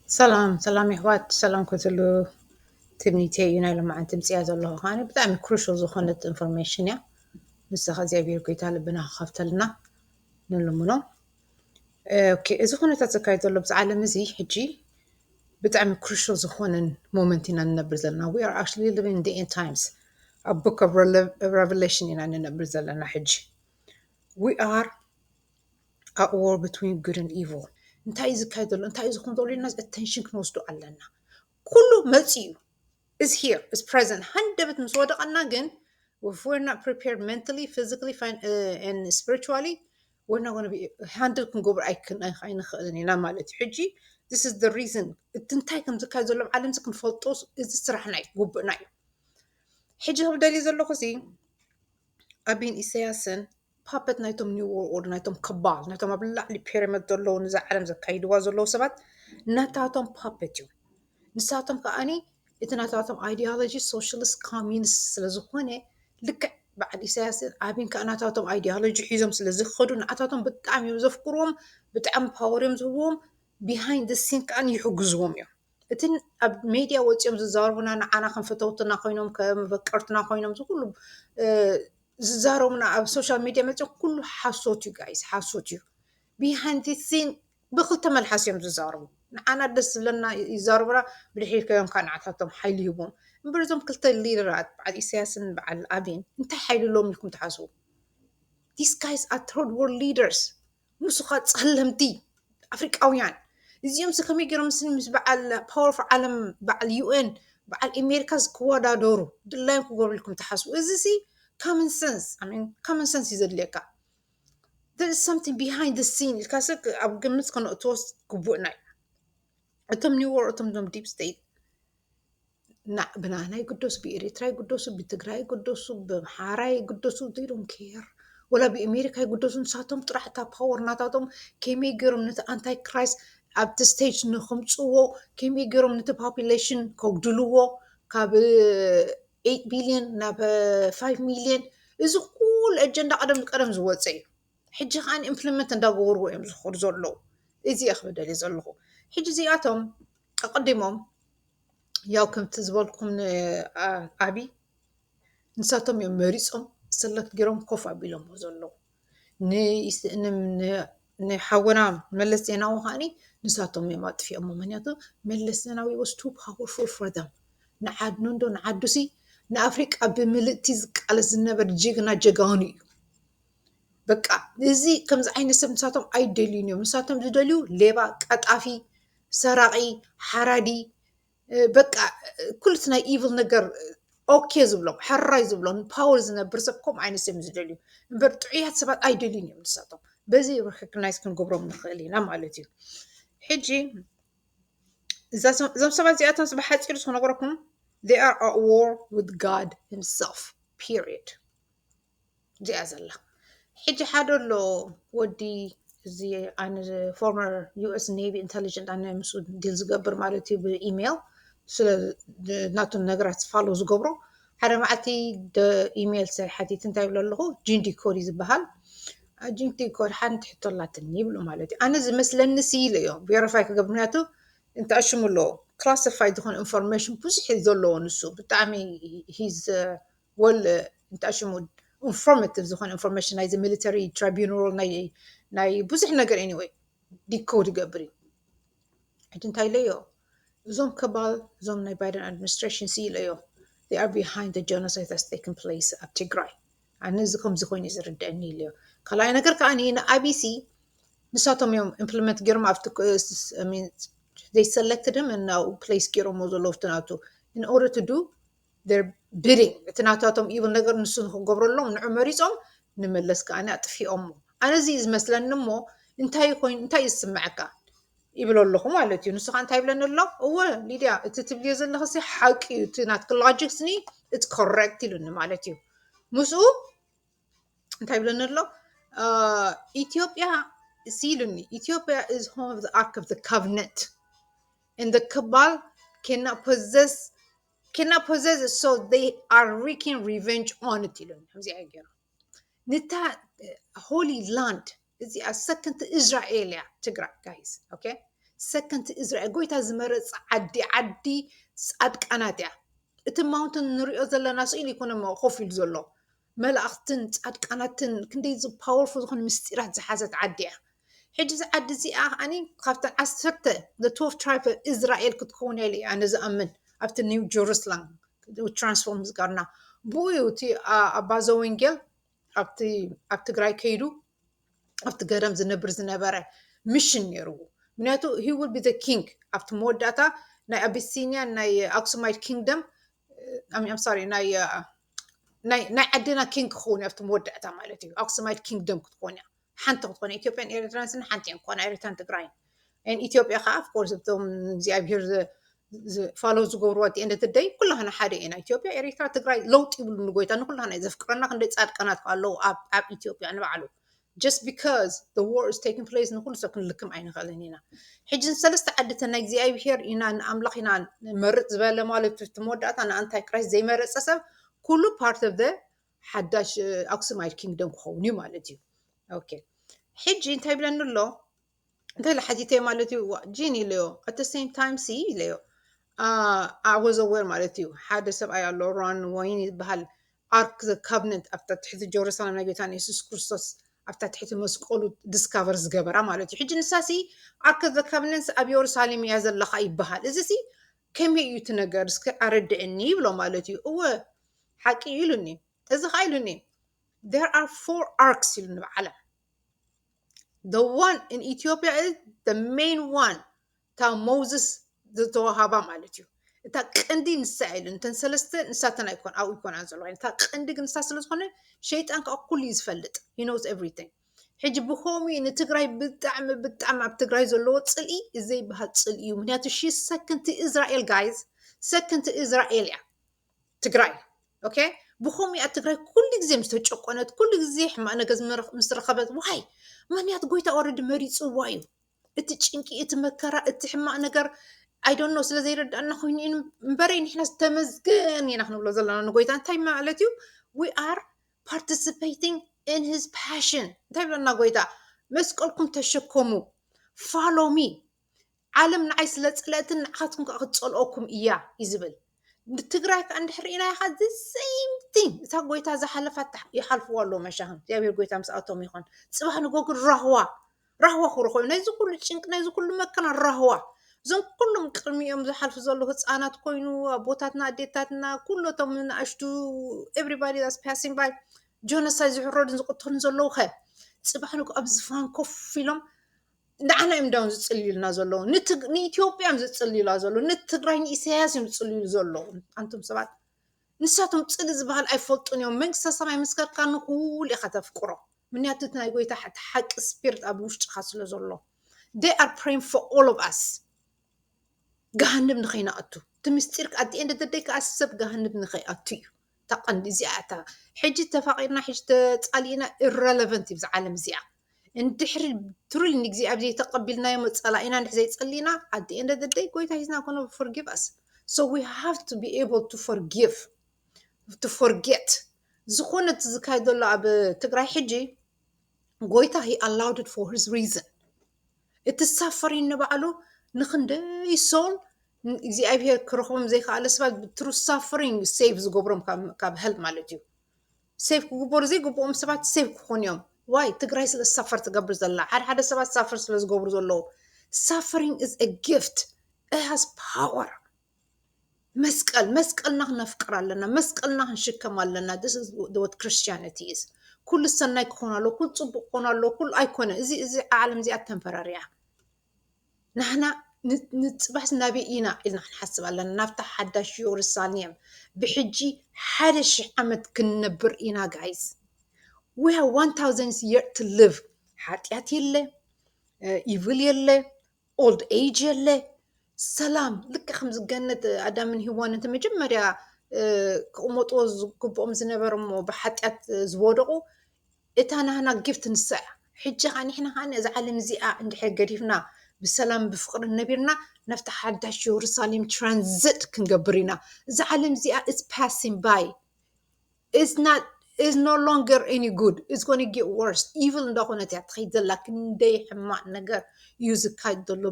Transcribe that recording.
ሰላም ሰላም የሕዋት፣ ሰላም ክትሉ ትምኒተይ እዩ። ናይ ሎማዓንቲ ምፅያ ዘለኹ ከዓኒ ብጣዕሚ ክሩሻል ዝኾነት ኢንፎርሜሽን እያ። ንሳ እግዚኣብሔር ጎይታ ልብና ክኸፍተልና ንልምኖ። ኦኬ፣ እዚ ኩነታት ዘካየድ ዘሎ ብዚ ዓለም እዚ ሕጂ ብጣዕሚ ክሩሻል ዝኾነን ሞመንት ኢና ንነብር ዘለና። We are actually living in the end times. ኣብ book of Rele- Revelation ኢና ንነብር ዘለና ሕጂ። We are at war between good and evil. እንታይ እዩ ዝካየድ ዘሎ? እንታይ እዩ ዝኹን ዘሎ ኢልና ኣቴንሽን ክንወስዶ ኣለና። ኩሉ መፂኡ እዩ። Is here, is present. ሃንደበት ምስ ወደቐና ግን if we're not prepared mentally, physically, fin- uh, and spiritually, we're not going to be handle ክንገብር ኣይክን- ኣይንኽእልን ኢና ማለት እዩ። ሕጂ this is the reason እቲ እንታይ ከም ዝካየድ ዘሎ ኣብ ዓለም እዚ ክንፈልጦ እዚ ስራሕና እዩ፣ ግቡእና እዩ። ሕጂ ክብደልዩ ዘለኹ እዚ ኣቢን ኢሳያስን ፓፐት ናይቶም ኒው ወርልድ ኦርደር፣ ናይቶም ከባል፣ ናይቶም ኣብ ላዕሊ ፒራሚድ ዘለዉ ንዛ ዓለም ዘካይድዋ ዘለዉ ሰባት ናታቶም ፓፐት እዩ። ንሳቶም ከዓኒ እቲ ናታቶም ኣይዲዮሎጂ ሶሻሊስት ኮሚኒስት ስለ ዝኾነ ልክዕ በዓል ኢሳያስን ኣቢን ከዓ ናታቶም ኣይዲዮሎጂ ሒዞም ስለ ዝኸዱ ንዓታቶም ብጣዕሚ እዮም ዘፍቅርዎም፣ ብጣዕሚ ፓወር እዮም ዝህብዎም፣ ቢሃይንድ ሲን ከዓ ይሕግዝዎም እዮም። እቲ ኣብ ሜድያ ወፂኦም ዝዛረቡና ንዓና ከም ፈተውትና ኮይኖም ከም መፈቀርትና ኮይኖም ዝኩሉ ዝዛረቡና ኣብ ሶሻል ሜድያ መፂኦም ኩሉ ሓሶት እዩ ጋይስ፣ ሓሶት እዩ። ቢሃይንድ ሲን ብክልተ መልሓስ እዮም ዝዛረቡ። ንዓና ደስ ዝብለና ይዛረቡና፣ ብድሕሪት ከዮም ከዓ ንዓታቶም ሓይሊ ይህቦም። እምበር እዞም ክልተ ሊደራት በዓል ኢሳያስን በዓል ኣቢን እንታይ ሓይሊ ኣለዎም ኢልኩም ትሓስቡ? These guys are third world leaders. ምስኻ ጸለምቲ ኣፍሪቃውያን እዚኦም ሲ ከመይ ገይሮም ስኒ ምስ በዓል ፓወር ኦፍ ዓለም በዓል ዩኤን በዓል ኣሜሪካ ክወዳደሩ ድላዮም ክገብሩ ኢልኩም ትሓስቡ? እዚ ሲ common sense, I mean common sense እዩ ዘድልየካ። There is something behind the scene ኢልካ ሲ ኣብ ግምት ከነእትዎ ግቡእና እዩ። እቶም ኒው ወርልድ እቶም ዞም ዲፕ ስቴት ብናና ይግደሱ፣ ብኤሪትራ ይግደሱ፣ ብትግራይ ይግደሱ፣ ብኣምሓራ ይግደሱ፣ they don't care። ወላ ብኣሜሪካ ይግደሱ፣ ንሳቶም ጥራሕ እታ ፓወር ናታቶም ከመይ ገይሮም ነቲ ኣንታይ ክራይስት ኣብቲ ስቴጅ ንክምፅዎ፣ ከመይ ገይሮም ነቲ ፖፑሌሽን ከጉድልዎ፣ ካብ ኤይት ቢልዮን ናብ ፋይቭ ሚልዮን። እዚ ኩሉ ኣጀንዳ ቀደም ቀደም ዝወፀ እዩ። ሕጂ ከዓ ኢምፕሊመንት እንዳገበርዎ እዮም ዝኸዱ ዘለዉ። እዚ እየ ክብል ደልየ ዘለኹ። ሕጂ እዚኣቶም ኣቐዲሞም ያው ከምቲ ዝበልኩም ንኣቢ ንሳቶም እዮም መሪፆም ሰለክት ገይሮም ኮፍ ኣቢሎሞ ዘለዉ። ንሓወና መለስ ዜናዊ ከዓኒ ንሳቶም እዮም ኣጥፊኦሞ። ምክንያቱ መለስ ዜናዊ was too powerful for them። ንዓድኑ እንዶ ንዓዱሲ ንኣፍሪቃ ብምልእቲ ዝቃለስ ዝነበር ጅግና ጀጋኑ እዩ። በቃ እዚ ከምዚ ዓይነት ሰብ ንሳቶም ኣይደልዩን እዮም። ንሳቶም ዝደልዩ ሌባ፣ ቀጣፊ፣ ሰራቒ፣ ሓራዲ፣ በቃ ኩልቲ ናይ ኢቭል ነገር ኦኬ ዝብሎም፣ ሕራይ ዝብሎም፣ ፓወር ዝነብር ሰብ ከምኡ ዓይነት ሰብ ዝደልዩ እምበር ጥዑያት ሰባት ኣይደልዩን እዮም ንሳቶም። በዚ ሪኮግናይዝ ክንገብሮም ንኽእል ኢና ማለት እዩ። ሕጂ እዞም ሰባት እዚኣቶም ብሓፂሩ ዝክነግረኩም they are at war with God himself, period። እዚኣ ዘላ ሕጂ ሓደ ኣሎ ወዲ እዚ ኣነ ፎርመር ዩኤስ ኔቪ ኢንቴሊጀንት ኣነ ምስ ዲል ዝገብር ማለት እዩ ብኢሜይል ስለ ናቱ ነገራት ፋሎ ዝገብሮ ሓደ መዓልቲ ኢሜይል ሰ ሓቲት እንታይ ይብሎ ኣለኹ ጂን ዲኮድ እዩ ዝበሃል ጂን ዲኮድ ሓንቲ ሕቶ ኣላትኒ ይብሉ ማለት እዩ ኣነ ዝመስለኒ ስኢለ እዮ ቬሪፋይ ክገብር ምክንያቱ እንተኣሽሙ ኣለዎ ክላሲፋይ ዝኾነ ኢንፎርሜሽን ብዙሕ እዩ ዘለዎ ንሱ ብጣዕሚ ሂዝ ወል እንታይ ሽሙ ኢንፎርማቲቭ ዝኾነ ኢንፎርሜሽን ናይዚ ሚሊተሪ ትራይቡናል ናይ ብዙሕ ነገር ኤኒወይ ዲኮድ ይገብር እዩ ሕጂ እንታይ ኢለዮ እዞም ከባል እዞም ናይ ባይደን ኣድሚኒስትሬሽን ሲ ኢለዮ they are behind the genocide that's taken place ኣብ ትግራይ ኣነ እዚ ከምዚ ኮይኑ ዝርድአኒ ኢለዮ ካልኣይ ነገር ከዓ ንኣብሲ ንሳቶም እዮም ኢምፕሊመንት ገይሮም ኣብቲ they selected him and now place ገይሮሞ ዘለዉ ኣብቲ ናቱ in order to do ቢዲንግ እቲ ናታቶም ኢብል ነገር ንሱ ንክገብረሎም ንዑ መሪፆም ንመለስ ከዓ ኣጥፊኦሞ ኣነ እዚ እዩ ዝመስለኒ እሞ እንታይ ኮይኑ እንታይ እዩ ዝስምዐካ ይብሎ ኣለኹ ማለት እዩ ንሱ ከዓ እንታይ ይብለኒ ኣሎ እወ ሊድያ እቲ ትብልዮ ዘለኽሲ ሓቂ እዩ እቲ ናትክ ሎጂክስ ኒ it's correct ኢሉኒ ማለት እዩ ምስኡ እንታይ ይብለኒ ኣሎ ኢትዮጵያ ሲሉኒ ኢትዮጵያ is home of the ark of the covenant and the cabal cannot possess cannot possess it so they are wreaking revenge on it ኢሉኒ ከምዚ ገይሩ ንታ ሆሊ ላንድ እዚኣ ሰክንት እስራኤል እያ ትግራይ guys okay ሰከንት እስራኤል ጎይታ ዝመረፀ ዓዲ ዓዲ ፃድቃናት እያ። እቲ ማውንትን ንሪኦ ዘለና ስኢል ይኮነ ኮፍ ኢሉ ዘሎ መላእኽትን ፃድቃናትን ክንደይ ፓወርፉል ዝኾነ ምስጢራት ዝሓዘት ዓዲ እያ። ሕጂ እዚ ዓዲ እዚኣ ከዓኒ ካብተን ዓሰርተ the twelve tribe እስራኤል ክትከውን እያ ኢለ ኣነ ዝኣምን ኣብቲ ኒው ጀሩስላም ትራንስፎርም ዝገርና ብኡ እዩ እቲ ኣባ ዘወንጌል ኣብቲ ኣብ ትግራይ ከይዱ ኣብቲ ገረም ዝነብር ዝነበረ ምሽን ነይርዎ። ምክንያቱ he will be the king ኣብቲ መወዳእታ ናይ ኣቢሲኒያ ናይ ኣክሱማይድ ኪንግደም ሶሪ ናይ ናይ ዓድና ኪንግ ክኸውን እዩ ኣብቲ መወዳእታ ማለት እዩ። ኣክሱማይድ ኪንግደም ክትኮን እያ ሓንቲ ክትኮን ኢትዮጵያን ኤርትራን ስን ሓንቲ እዮም ክኾና ኤርትራን ትግራይን። ኢትዮጵያ ከዓ ኦፍኮርስ እቶም እግዚኣብሄር ፋሎ ዝገብርዋ እቲ ኤንድ ደይ ኩላህና ሓደ ኢና። ኢትዮጵያ ኤርትራ ትግራይ ለውጥ ይብሉ ንጎይታ ንኩላህና እዩ ዘፍቅረና። ክንደይ ፃድቃናት ኣለዉ ኣብ ኢትዮጵያ ንባዕሉ just because the war is taking place ንኩሉ ሰብ ክንልክም ኣይንኽእልን ኢና። ሕጂ ንሰለስተ ዓድተን ናይ እግዚኣብሄር ኢና ንኣምላኽ ኢና ንመርፅ ዝበለ ማለት እቲ መወዳእታ ንኣንታይ ክራይስት ዘይመረፀ ሰብ ኩሉ part of the ሓዳሽ ኣክሱማይድ ኪንግደም ክኸውን እዩ ማለት እዩ። ኦኬ ሕጂ እንታይ ይብለኒ ኣሎ እንታይ ኢለ ሓቲተዮ ማለት እዩ ጂን ኢለዮ at the same time ሲ ኢለዮ ኣወዘወር ማለት እዩ። ሓደ ሰብኣይ ኣሎ ራን ወይን ይበሃል ኣርክ ዘ ካብነንት ኣብታ ትሕቲ ጀሩሳሌም ናይ ጌታና የሱስ ክርስቶስ ኣብታ ትሕቲ መስቀሉ ዲስካቨር ዝገበራ ማለት እዩ። ሕጂ ንሳሲ ኣርክ ዘ ካብነንት ኣብ የሩሳሌም እያ ዘለኻ ይበሃል። እዚ ሲ ከመይ እዩ እቲ ነገር እስኪ ኣረድእኒ ይብሎ ማለት እዩ። እወ ሓቂ እዩ ኢሉኒ። እዚ ከዓ ኢሉኒ there are four arcs ኢሉኒ ብዓለም the one in Ethiopia is the main one እታ ሞዝስ ዝተዋሃባ ማለት እዩ። እታ ቀንዲ ንሳ ኢሉ እንተን ሰለስተ ንሳተን ኣይኮን ኣብኡ ይኮና ዘለዋ እታ ቀንዲ ግን ንሳ ስለዝኮነ ሸይጣን ከዓ ኩሉ እዩ ዝፈልጥ he knows everything። ሕጂ ብከምኡ ንትግራይ ብጣዕሚ ብጣዕሚ ኣብ ትግራይ ዘለዎ ፅልኢ ዘይበሃል ፅልኢ እዩ። ምክንያቱ ሺ ሰክንቲ እስራኤል ጋይዝ ሰክንቲ እስራኤል እያ ትግራይ ኦኬ ብከምኡ እያ ትግራይ ኩሉ ግዜ ምስ ተጨቆነት ኩሉ ግዜ ሕማቅ ነገር ምስ ረኸበት ዋይ ምክንያቱ ጎይታ ኦረዲ መሪፅዋ እዩ። እቲ ጭንቂ እቲ መከራ እቲ ሕማቅ ነገር I don't know ስለ ዘይረዳእና ኮይኑ እዩ እምበረይ ንሕና ዝተመስገን ኢና ክንብሎ ዘለና ንጎይታ እንታይ ማለት እዩ we are participating in his passion እንታይ ብለና ጎይታ መስቀልኩም ተሸከሙ follow me ዓለም ንዓይ ስለ ፀለእትን ንዓኻትኩም ከዓ ክትፀልኦኩም እያ እዩ ዝብል። ንትግራይ ከዓ እንድሕር ርኢናዮ ከዓ the same thing እታ ጎይታ ዝሓለፋ ይሓልፍዋ ኣለዉ መሻኽን እግዚኣብሔር ጎይታ ምስኣቶም ይኹን። ፅባሕ ንጎ ግን ራህዋ ራህዋ ክረኽቡ ናይዚ ኩሉ ጭንቂ ናይዚ ኩሉ መከራ ራህዋ እዞም ኩሎም ቅድሚኦም ዝሓልፉ ዘለዉ ህፃናት ኮይኑ ኣቦታትና ኣዴታትና ኩሎቶም ንኣሽቱ everybody that's passing by genocide ዝሕረዱን ዝቅተሉን ዘለዉ ከ ፅባሕ ንጎ ኣብ ዝፋን ኮፍ ኢሎም ንዓና እዮም ዳውን ዝፅልዩልና ዘለዉ ንኢትዮጵያ እዮም ዝፅልዩላ ዘለዉ ንትግራይ ንኢሳያስ እዮም ዝፅልዩ ዘለዉ ኣንቱም ሰባት ንሳቶም ፅሊ ዝበሃል ኣይፈልጡን እዮም መንግስተ ሰማይ ምስ ከድካ ንኩሉ ኢካ ተፍቅሮ ምክንያቱ እቲ ናይ ጎይታ እቲ ሓቂ ስፒሪት ኣብ ውሽጥካ ስለ ዘሎ they are praying for all of us ገሃነብ ንኸይንኣቱ እቲ ምስጢር at the end of the day ከዓ ሰብ ገሃነብ ንኸይኣቱ እዩ እታ ቀንዲ እዚኣ እታ ሕጂ ተፋቒርና ሕጂ ተፃሊእና irrelevant እዩ ብዛ ዓለም እዚኣ እንድሕሪ ትሩሊ ንእግዚኣብሔር ተቐቢልናዮ መፀላኢና እንድሕሪ ዘይፀሊእና at the end of the day ጎይታ he's not gonna forgive us so we have to be able to forgive to forget ዝኾነ እቲ ዝካየድ ዘሎ ኣብ ትግራይ ሕጂ ጎይታ he allowed it for his reason እቲ suffering ንባዕሉ ንክንደይ soul እግዚኣብሔር ክረኽቦም ዘይከኣለ ሰባት through suffering save ዝገብሮም ካብ hell ማለት እዩ save ክግበሩ ዘይግብኦም ሰባት save ክኾኑ እዮም why ትግራይ ስለ suffer ትገብር ዘላ ሓደ ሓደ ሰባት suffer ስለ ዝገብሩ ዘለዉ suffering is a gift it has power መስቀል መስቀልና ክነፍቅር ኣለና መስቀልና ክንሽከም ኣለና what Christianity is ኩሉ ሰናይ ክኾን ኣሎ ኩሉ ፅቡቅ ክኾን ኣሎ ኩሉ ኣይኮነ እዚ እዚ ዓለም እዚኣ temporary እያ ናህና ንፅባሕስ ናበይ ኢና ኢልና ክንሓስብ ኣለና ናብታ ሓዳሽ የሩሳሌም ብሕጂ ሓደ ሽሕ ዓመት ክንነብር ኢና guys we have one thousand year to live ሓጢኣት የለ evil የለ old age የለ ሰላም ልክዕ ከምዚ ገነት ኣዳምን ሂዋን እቲ መጀመርያ ክቕመጥዎ ዝግብኦም ዝነበረ እሞ ብሓጢኣት ዝወደቑ እታ ናህና gift ንሳ እያ ሕጂ ከዓ ንሕና ከዓ ነዛ ዓለም እዚኣ እንድሕር ገዲፍና ብሰላም ብፍቅሪ ነቢርና ናብቲ ሓዳሽ የሩሳሌም transit ክንገብር ኢና እዛ ዓለም እዚኣ is passing by is not is no longer any good is gonna get worse evil እንዳኾነት እያ ትኸይድ ዘላ ክንደይ ሕማቅ ነገር እዩ ዝካየድ ዘሎ